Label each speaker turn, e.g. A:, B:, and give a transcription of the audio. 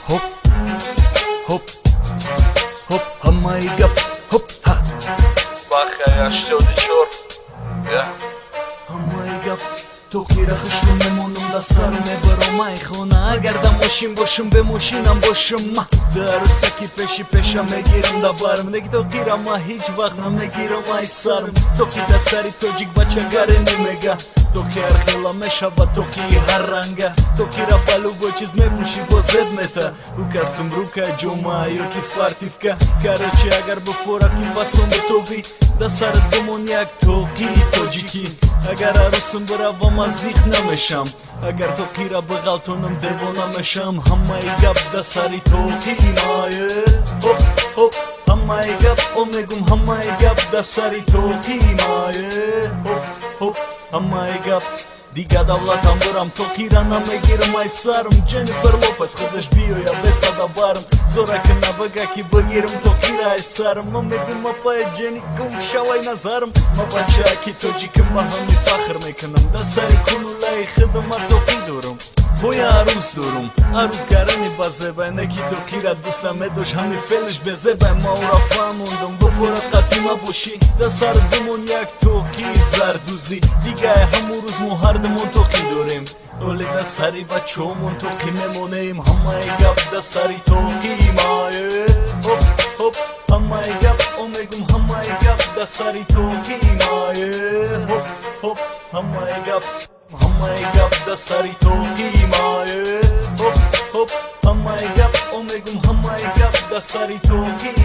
A: Хоп, хоп, хоп, ҳамаи гап, хоп, ҳа.
B: Баха 84. Я.
A: Ҳамаи гап, тоқира хушрӯ мемонам, да сар мебаром ай хона. Агар да мошин бошам, бе мошинам бошам, ма да арӯсаки пеши пеша мегирам да барм. Неки тоқира ма ҳеҷ вақт намегирам ай сарм. Тоқи да сари тоҷик бачагаре немега. Тоқи ҳархела мешава, тоқии ҳар ранга. Тоқира ба любой чиз мепӯшӣ, бо зеб мета. Ӯ костюм, брюка, ҷома ё ки спортивка. Короче, агар бифорад, ки фасон битовӣ, да сарат бимон як тоқии тоҷикӣ. Агар арӯсам биравам, аз зиқ намешам. Агар тоқира биғалтонам, девона мешам. Ҳамаи гап да сари тоқии мае. Хоп, хоп, ҳамаи гап, о мегум, ҳамаи гап да сари тоқии мае. Хоп, хоп, ҳамаи гап. Дига давлатам бурам, тоқира намегирам ай сарм. Дженнифер Лопес худаш биёя, беста да барм. Зорака набага, ки бигирам тоқира ай сарм. Ма мегум: апай Ҷени, гум шавай назарм. Ма бачааки тоҷикам, ма ҳами фахр мекунам. Да сари кулулаи худам ма тоқӣ дорам. Ҳоя арӯс дорум, арӯс гарани базебай, не ки тоқира дӯст намедошт, ҳами фелиш безебай. Ма ӯра фаҳмондум: бифорад қадима бошӣ, да сар бимон як тоқии зардӯзӣ. Дигай ҳамун рӯз мо ҳардумон тоқӣ дорем, оле да сари бачаҳомон тоқӣ мемонем. Ҳамаи гап да сари тоқии мае. Хоп, хоп, ҳамаи гап, о мегум, ҳамаи гап да сари тоқии мае. Хоп, хоп, ҳамаи гап, ҳамаи гап да сари тоқии мае. Хоп, хоп, ҳамаи гап, о мегум, ҳамаи гап да сари тоқии.